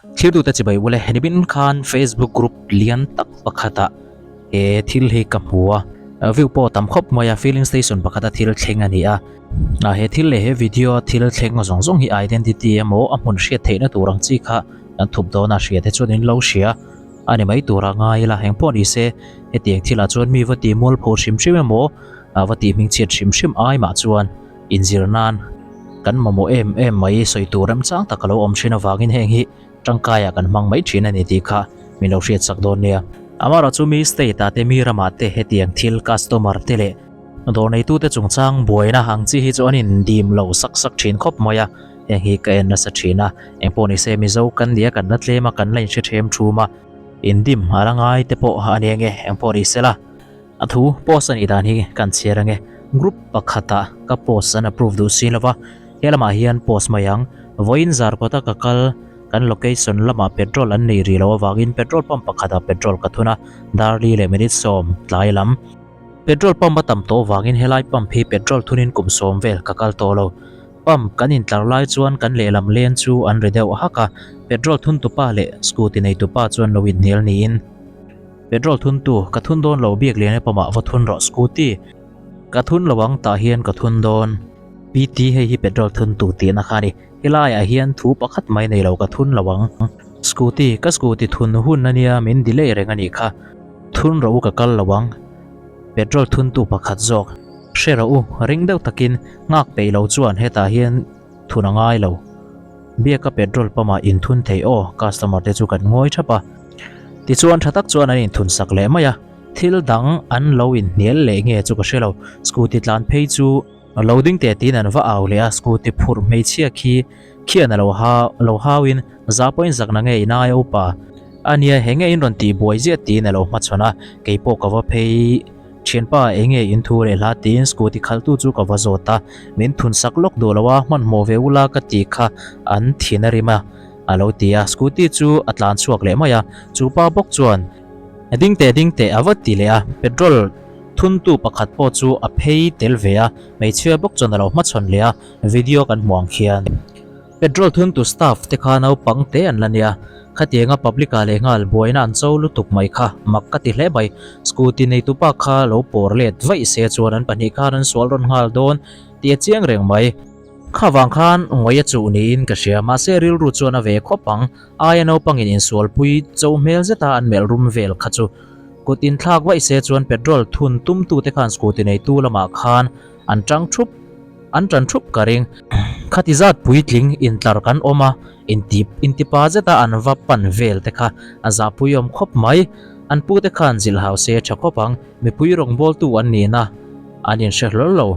Thirtute chibai ule nimin khan Facebook group lian tak pakhatah he thil hi ka hmu a, view pawh a tam khawp mai a, filling station pakhata thil thleng a ni a. He thil leh he video a thil thleng zawng zawng hi identity emaw a hmun hriat theihna tur ang chi kha kan thup dawn a, hria te chuan in lo hria a ni mai tur a ngai ila eng pawh ni se hetiang thilah chuan mi va ti mualpho hrim hrim emaw va tih hmingchhiat hrim hrim ai mah chuan inzir nan kan mamawh em em mai sawi tur remchang tak a lo awm thin avangin heng hi tangkaiah kan hmang mai thin a ni tih kha min lo hriat sak dawn nia. Amaherawh chu mi state ah te mi ramah te hetiang thil customer te leh dawr neitute chungchang buaina ang chi hi chu an indim lo sak sak thin khawp mai a, heng hi ka en nasa thin a, engpawh ni se Mizo kan nia kan la tlem a kan la inhre them thum a, indim a la ngai te pawh a ni ange engpawh ni sela. A thu post a nih dan hi kan chhiar ange. Group pakhatah ka post an approve duh si lova, he lamah hian post mai ang. Vawiin zar kawta ka kal, kan location lamah petrol an nei rih loh avangin petrol pump pakhatah petrol ka thun a, darli leh minute sawm tlai lam. Petrol pump a tam tawh avangin helai pump hi petrol thunin kum sawm vel ka kal tawh lo. Pump kan intlar lai chuan kan lehlam len chu an ri deuh hak a, petrol thuntupa leh scooty neitupa chuan lo inhnial niin. Petrol thun tu ka thun dawn lo biak lian e pawmah va thun rawh scooty ka thun lo ang tah hian ka thun dawn. PT hei hi petrol thun tu tihna kha a ni helai ah hian thu pakhat mai nei lo ka thun lo ang scooty ka scooty thun hun ania min delay reng a nih kha thun rawh u ka kal lo ang petrol thun tu pakhat zawk hre rawh u ring deuh takin nghak peih lo chuan hetah hian thun a ngai lo. Biaka petrol pump ah inthun thei aw, customer te chu kan ngawi thap a. Tichuan tha tak chuan an inthun sak leh mai a, thil dang an lo inhnial leh nge chu ka hre lo, scooty tlan phei chu lo ding teh tiin an va au leh a, scooty phurh hmeichhia khi khian a lo ha lo hau in za pawhin zakna nge in aia upa a nia he nge in rawn tih buai ziah tiin a lo hmachhawn a, keipawh ka va phei. Thianpa enge in thu leh hla tiin scooty khaltu chu ka va zawt a, min thun sak lawk duh lo a, hmanhmawh ve ula ka tih kha an thin a rim a, a lo ti a, scooty chu a tlan chhuak leh mai a, chu pa bawk chuan ding teh ding teh a va ti leh a, petrol thuntu pakhat pawh chu a phei tel ve a, hmeichhia bawk chuan a lo hmachhawn leh a, video kan hmuh ang khian. Petrol thuntu staff te kha naupang te an la nia, khatianga public ah leh nghal buaina an cho lutuk mai kha mak ka ti hle mai. Scooty neitupa kha lo pawr let vaih se chuan an pahnih khan an sual rawn nghal dawn tih a chiang reng mai. Kha vang khan ngawi a chuh niin ka hria, mahse rilru chuan a ve khawp ang, aia naupangin insualpui cho hmel zeta an melh rum vel kha chu. Kut inthlak vaih se chuan petrol thun tumtute khan scooty neitu lamah khan an tang thup. An tan thup ka ring. Khati zat puitling intlar kan awm a, inti intipa zeta an va pan vel te kha a zahpui awm khawp mai. An pute khan zilh hau se tha khawp ang, mipui rawngbawltu an nihna an inhre hlawl lo.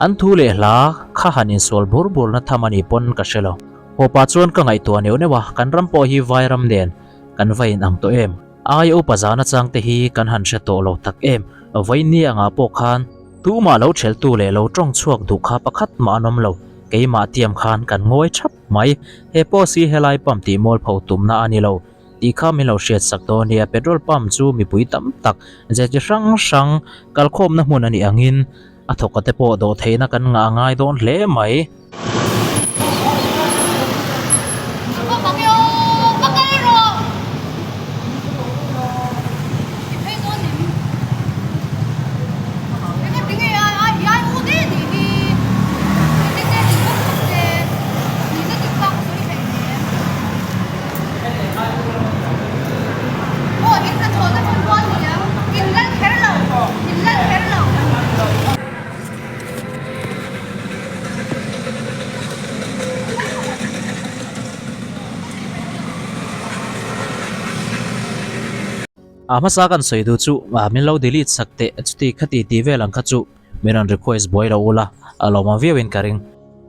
An thu leh hla kha han insual bur burna tham a nih pawn ka hre lo. Hawpa chuan ka ngaihtuah neuh neuh a, kan ram pawh hi vai ram nen kan va inang tawh em? Ai upa zana chang te hi kan han hre tawh lo tak em? Vawiin angah pawh khan Tumah lo theltu leh lo tawng chhuak duh kha pakhat mah an awm lo, keimah tiam khan kan ngawi thap mai. He post hi helai pump tih mualpho tumna a ni lo tih kha min lo hriat sak dawn nia. Petrol pump chu mipui tam tak ze chi hrang hrang kalkhawmna hmun a nih angin a thawka te pawh dawhtheihna kan ngah a ngai dawn hle mai. A hmasa kan sawi duh chu min lo delete sak teh chuti khati tih vel ang kha chu min rawn request buai lo ula a lawm viau in ka ring.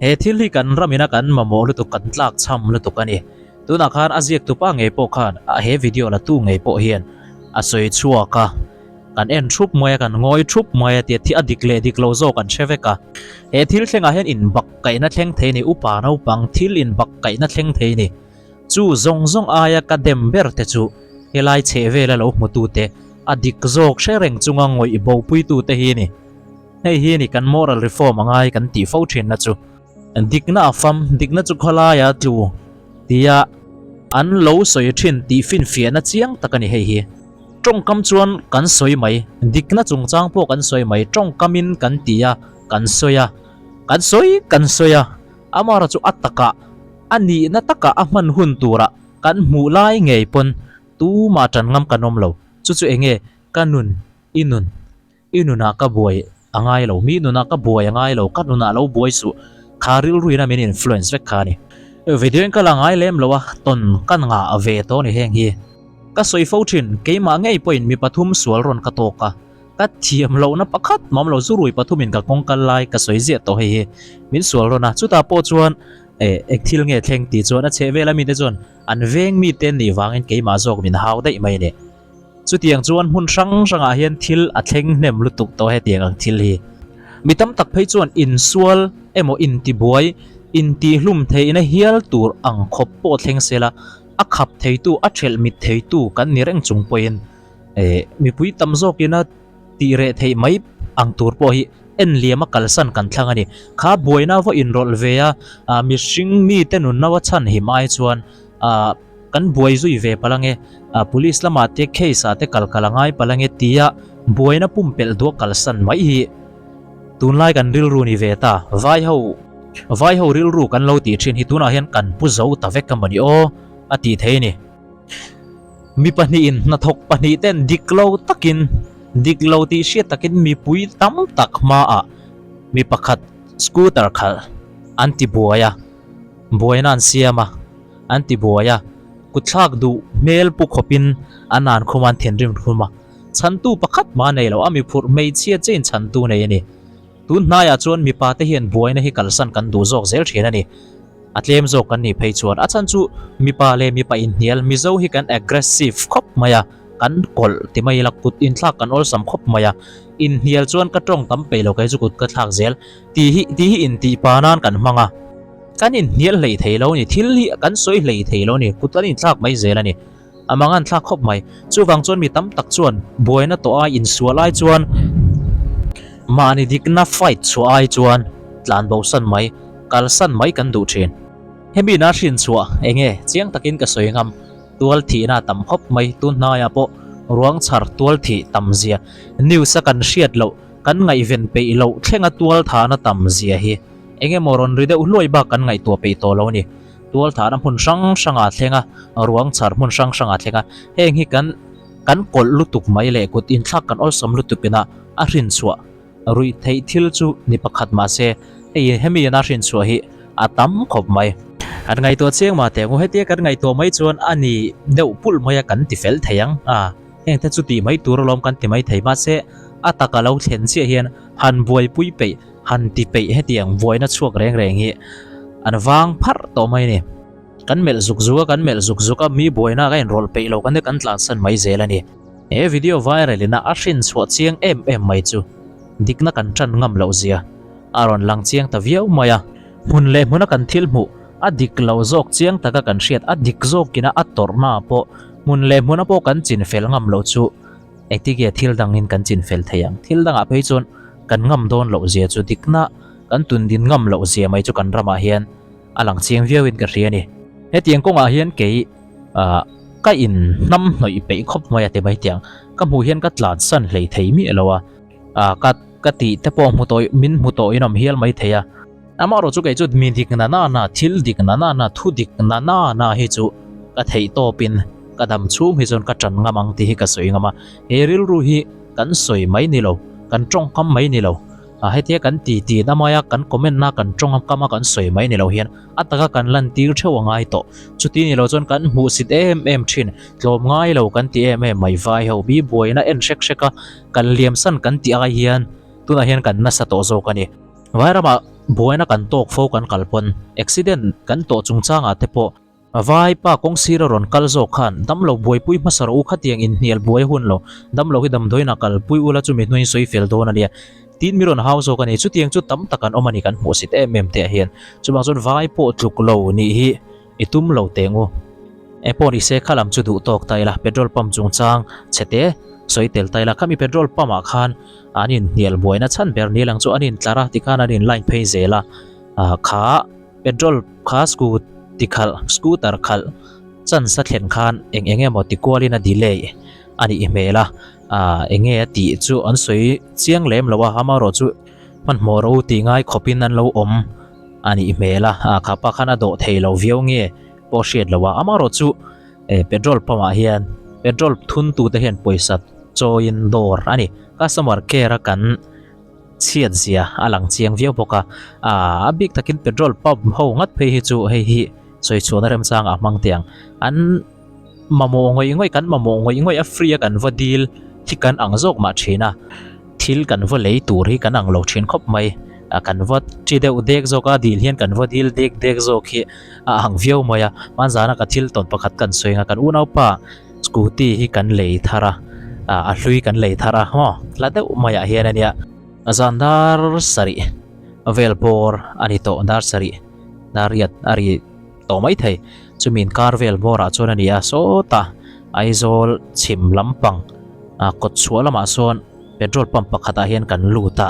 He thil hi kan ram ina kan mamawh lutuk kan tlak chham lutuk a ni. Tunah khan a ziak tupa ngei pawh khan he video la tu ngei pawh hian a sawi chhuak a. Kan en thup mai a, kan ngawi thup mai a tia thi a dik leh dik lo zawk an hre vek a. He thil thlengah hian inbak kaihna thleng thei ni, upa naupang thil inbak kaihna thleng thei ni. Chu zawng zawng aia ka dem ber te chu helai chheh vela lo hmutute, a dik zawk hre reng chunga ngawih bopuitute hi ni. Hei hi ni kan moral reform angai kan tih fo thinna chu. Dikna a fam, dikna chu khawlaia tlu tia. An lo sawi thin tih finfiahna chiang tak a ni hei hi. Tawngkam chuan kan sawi mai, dikna chungchang pawh kan sawi mai, tawngkamin kan ti a, kan sawi a, kan sawi kan sawi a, amaherawhchu chu a takah, a nihna takah a hman hun turah kan hmuh lai ngei pawn tumah tan ngam kan awm lo. Chu chu eng nge ka nun, i nun, I nunah ka buai a ngai lo, mi nunah ka buai a ngai lo, ka nunah lo buai suh, kha rilruin a min influence vek kha a ni. Video in ka la ngai lem lo a, tawn ka ngah ve tawh a ni heng hi. Ka sawi fo thin, keimah ngei pawhin mi pathum sual rawn ka tawk a, ka thiam lohna pakhat mawm lo zurui pathumin ka kawng kal lai ka sawi ziah tawh hei hi. Min sual rawn a, chutah pawh chuan eh eng thil nge thleng tih chuan a chheh vel a mite chuan an veng mite an nih vangin keimah zawk min hau daih mai a ni. Chutiang chuan hmun hrang hrangah hian thil a thleng hnem lutuk tawh hetiang ang thil hi. Mi tam tak phei chuan insual emaw intibuai, intihlum theihna hial tur ang khawp pawh thleng sela, a khap theitu, a thelh mit theitu kan ni reng chung pawhin eh mipui tam zawkin a tih reh theih mai ang tur pawh hi en liama kalsan kan thlang a ni. Kha buaina va inrawlh ve a, mihring mite nunna va chhanhim ai chuan ah Kan buai zui ve palh ange, police lamah te case ah te kal kal a ngai palh ange tia buaina pumpelh duah kalsan mai hi tunlai kan rilru ni ve ta. Vai ho vai ho rilru kan lo tih thin hi tunah hian kan pu zo ta vek a mawni aw a tih thei a ni. Mi pahnihin hnathawk pahnih ten dik lo takin dik lo tih hriat takin mipui tam tak hmaah mi pakhat scooter khalh an ti buai a, buaina an siam a. An ti buai a, kutthlak duh hmel pu khawpin an an khum a, an thinrim khum a. Chhantu pakhat mah a nei lo, a mi phurh hmeichhia chiahin chhantu nei a ni. Tun hnaiah chuan mipa te hian buaina hi kalsan kan duh zawk zel thin a ni. A tlem zawk kan nih phei chuan a chhan chu mipa leh mipa inhnial Mizo hi kan aggressive khawp mai a, kan kawlh ti mai ila kut inthlak kan awlsam khawp mai a. Inhnial chuan ka tawng tam peih lo kei chu kut ka thlak zel tih hi tih hi intih pa nan kan hmang a. Kan inhnial hlei thei lo a ni, thil hi kan sawi hlei thei lo a ni, kut kan inthlak mai zel a ni. A mang an thlak khawp mai. Chuvang chuan mi tam tak chuan buaina tawh ai, insual ai chuan mahni dikna fight chhuah ai chuan tlan bosan mai, kalsan mai kan duh thin. Hemi ina hrin chhuah eng nge chiang takin ka sawi ngam, tual thihna a tam khawp mai, tun hnaiah pawh ruang chhar tual thih tam zia news a kan hriat loh, kan ngaihven peih loh thlenga tual thahna tam zia hi. Eng emaw rawn ri deuh hluai bak kan ngaihtuah peih tawh lo a ni. Tual thahna hmun hrang hrangah thleng a, ruang chhar hmun hrang hrangah thleng a, heng hi kan kan kawlh lutuk mai leh kut inthlak kan awlsam lutuk ina a hrin chhuah ruih theih thil chu ni pakhat mah se hei hemi ina hrin chhuah hi a tam khawp mai. Kan ngaihtuah chiang mah teh ang u, hetia kan ngaihtuah mai chuan a ni deuh pulh mai a kan ti fel thei ang a, heng te chu tih mai tur alawm kan ti mai thei mahse a taka lo thlen chiah hian han buaipui peih Han ti peih hetiang buaina chhuak reng reng hi an vang pharh tawh mai a ni. Kan melh zuk zuk a, kan melh zuk zuk a, mi buaina ka inrawlh peih lo kan ti kan tlansan mai zel a ni. He video viral ina a hrin chhuah chiang em em mai chu dikna kan tan ngam loh zia a rawn lang chiang ta viau mai a. Hmun leh hmuna kan thil hmuh a dik lo zawk chiang taka kan hriat a dik zawkina a tawrhna pawh hmun leh hmuna pawh kan chinfel ngam loh chu Engtikge thil dangin kan chin fel thei ang? Thil dangah phei chuan kan ngam dawn loh zia chu dikna kan tun din ngam loh zia mai chu kan ramah hian a lang chiang viauin ka hria a ni. Hetiang kawngah hian kei ah ka in hnam hnawih peih khawp mai a ti mai tiang ka hmuh hian ka tlansan hlei thei miah lo a, ah ka ka tih te pawh hmu tawh min hmu tawh in awm hial mai thei a. Amaherawh chu kei chu mi dik na na na, thil dik na na na, thu dik na na na hi chu ka theih tawpin ka dam chhung hi chuan ka tan ngam ang tih hi ka sawi ngam a. He rilru hi kan sawi mai ni lo, kan tawngkam mai ni lo, ah hetia kan ti ti na maia kan comment na kan tawngkam a kan sawi mai ni lo hian a taka kan lantir theuh a ngai tawh. Chuti ni lo chuan kan hmuhsit em em thin, tlawm ngai lo kan ti em em mai vai ho bi buaina en hrek hrek a kan liamsan kan tih ai hian tunah hian kan nasa tawh zawk a ni. Vairamah buaina kan tawk fo kan kal pawn accident kan tawh chungchangah te pawh vaipa kawng sira rawn kal zawk khan damlo buaipui hmasa rawh u khatiang inhnial buai hun lo damlo hi damdawiin a kalpui ula chumi hnuaiin sawi fel dawn a nia tiin mi rawn hau zawk a ni chutiang chu tam tak an awm a ni kan hmuhsit em em teh ah hian chuvang chuan vai pawh tluk lo nih hi i tum lo teng u. Engpawh ni se kha lam chu duh tawk ta ila petrol pump chungchang chhe te sawi tel ta ila khami petrol pump ah khan an inhnial buaina chhan ber ni lang chu an intlar a tikhan an in line phei zel a ah kha petrol kha scooty khalh scooter khalh. Chance a thlen khan eng eng emaw ti kualin a delay a nih hmel a, ah eng nge a tih chu an sawi chiang lem lo a, amaherawh chu hmanhmawh ro tih ngai khawpin an lo awm a nih hmel a, ah kha pa khan a dawh thei lo viau nge pawh hriat lo a, amaherawh chu eh petrol pump ah hian petrol thun tute hian pawisa chawiin dawr a ni, customer care a kan. Chhiat zia a lang chiang viau bawk a, a bik takin petrol pump ho ngat phei hi chu hei hi sawi chhuahna remchangah a hmang teh ang. An mamawh ngawih ngawih kan mamawh ngawih ngawih a free a kan va dil hi kan ang zawk mah thin a, thil kan va lei tur hi kan ang lo thin khawp mai. Kan va chi deuh dek zawk a dil hian kan va dil dek dek zawk hi a ang viau mai a, hmanzana ka thil tawn pakhat kan sawi ang a kan unaupa Scooty hi kan lei thar a, a hlui kan lei thar a maw hla deuh maiah hian a nia. Zan dar sarih vel bawr a ni tawh dar sarih dar riat a ri tawh mai thei. Chumi inkar vel bawrah chuan a ni a sawtah Aizawl chhim lampang kawt chhuah lamah sawn petrol pump pakhatah hian kan lut a.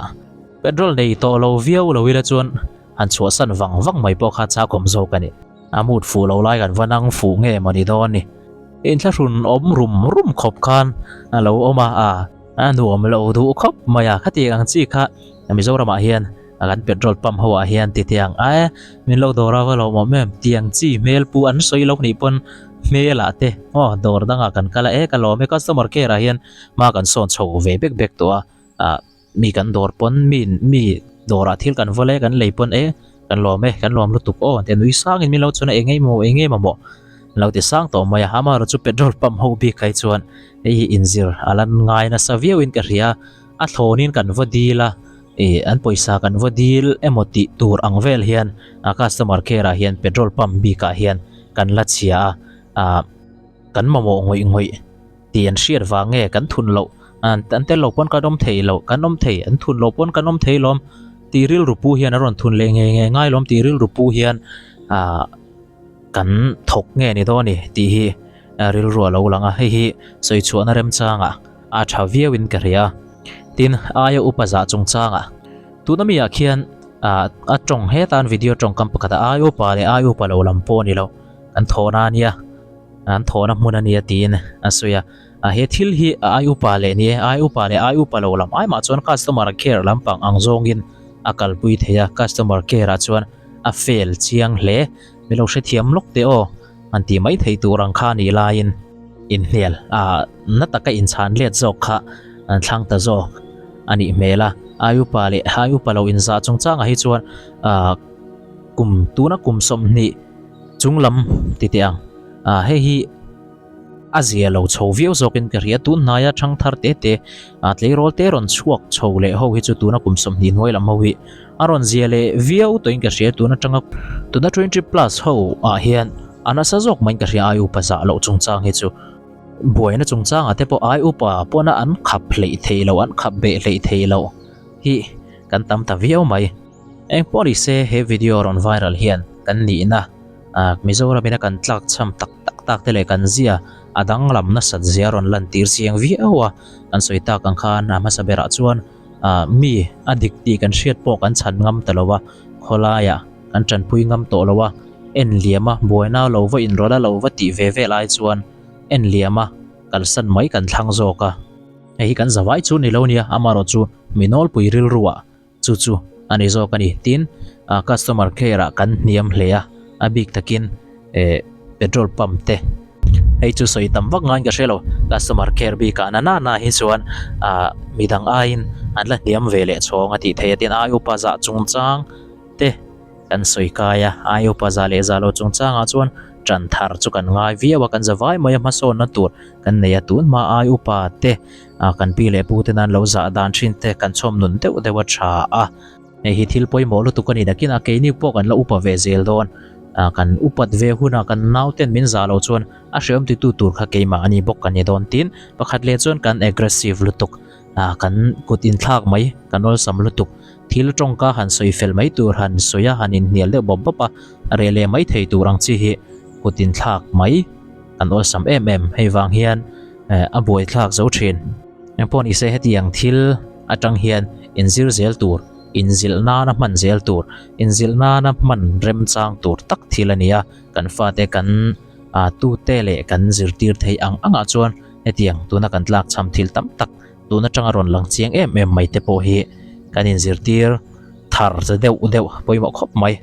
Petrol nei tawh lo viau lo ila chuan han chhuahsan vang vang mai pawh kha chakawm zawk a ni. A mood fuh lo lai kan va nang fuh nge maw ni dawn ni. Inthlahrun awm rum rum khawp khan a lo awm a, a a nuam lo duh khawp mai a. Khatiang ang chi kha Mizoramah hian kan petrol pump ho ah hian ti tiang a min lo dawr a va lo awm em tiang chi hmel pu an sawi lo nih pawn hmel ah te aw dawr dangah kan kal a e ka lawm e customer care ah hian hma kan sawn chho ve bek bek tawh a ah Mi kan dawr pawn mi mi dawrah thil kan vawl e kan lei pawn e kan lawm e kan lawm lutuk aw tia nui sangin min lo chuan a eng emaw eng emaw maw an lo ti sang tawh mai a amaherawh chu petrol pump ho bik ai chuan hei hi inzir a lan ngai nasa viauin ka hria a thlawnin kan va dil a ih an pawisa kan va dil emaw tih tur ang vel hian a customer care ah hian petrol pump bikah hian kan la chhia a ah kan mamawh ngawih ngawih. Tih an hriat vang nge kan thun loh an an tel lo pawn kan awm thei loh kan awm thei an thun loh pawn kan awm thei lawm tih rilru pu hian a rawn thun leh ngei ngei ngai lawm tih rilru pu hian ah kan thawk nge ni dawn a ni tih hi rilru a lo lang a hei hi sawi chhuahna remchangah a tha viau in ka hria tin aia upa zah chungchangah tuna mi ah khian ah a tawng hetan video tawngkam pakhat ah aia upa leh aia upa lo lam pawh a ni lo kan thawhna a nia. An thawhna hmun a nia tiin a sawi a, a he thil hi a ai upa leh ni e, ai upa leh ai upa lo lam ai mah chuan customer care lampang ang zawngin a kalpui thei a, customer care ah chuan a fail chiang hle, mi lo hrethiam lawk teh aw an tih mai thei tur ang kha nih laiin inhnial a na taka inchhan let zawk kha an thlang ta zawk a nih hmel a, ai upa leh ai upa lo inzah chungchangah hi chuan ah kum tuna kum 20 Chung lam ti teh ang. Ah hei hi a zia lo chho viau zawkin ka hria. Tun hnaia thang thar te te ah tleirawl te rawn chhuak chho leh ho hi chu tuna kum 20 hnuai lam ho hi a rawn zia leh viau tawhin ka hria. Tun atanga tuna 20 plus ho ah hian a nasa zawk maiin ka hria ai upa zah loh chungchang hi chu. Buaina chungchangah te pawh ai upa pawna an khap hleih theih loh an khap beh hleih theih loh hi kan tam ta viau mai. Eng pawh ni se he video rawn viral hian kan nihna ah Mizoram ina kan tlak cham tak tak tak te leh kan zia a danglam nasat zia rawn lan tir chiang viau a, kan sawi tak ang khan a hmasa berah chuan ah mi a dik tih kan hriat pawh kan chhan ngam ta lo a, khawlaiah kan tanpui ngam tawh lo a, en liam a buaina lo va inrawlh a lo va tih ve vel ai chuan en liam a kalsan mai kan thlang zawk a, hei hi kan zavai chu ni lo nia amaherawh chu mi nawlpui rilru ah Chu chu a ni zawk a ni. Tin, customer care ah kan hniam hle a, a bik takin eh petrol pump te hei chu sawi tam vak ngaiin ka hre lo. Customer care bikah na na na hi chuan ah midang aiin an la hniam ve leh chhawng a tih theih a. Tin, ai upa zah chungchang te kan sawi kai a, ai upa zah leh zah lo chungchangah chuan tan thar chu kan ngai viau a, kan za vai mai a hmasawnna tur kan nei a. Tun hma ai upa te Ah kan pi leh pu te nan lo zah dan thin te kan chhawm nun deuh deuh a tha a, hei hi thil pawimawh lutuk a ni nakin a keini pawh kan la upa ve zel dawn, ah kan upat ve hunah kan nau ten min zah loh chuan a hreawm titu tur kha keimah a ni bawk kan ni dawn tin pakhat leh chuan kan aggressive lutuk, ah kan kut inthlak mai kan awlsam lutuk, thil tawngka han sawi fel mai tur han sawi a han inhnial deuh bawp bawp a, a reh leh mai thei tur ang chi hi kut inthlak mai kan awlsam em em hei vang hian. A buaithlak zo thin. Engpawh ni se hetiang thil atang hian inzir zel tur, inzilh nana hman zel tur, inzilh nana hman remchang tur tak thil a ni a, kan fate kan A tute leh kan zirtir thei ang angah chuan hetiang tuna kan tlak cham thil tam tak tun atanga rawn lang chiang em em mai te pawh hi kan inzirtir thar deuh deuh pawimawh khawp mai.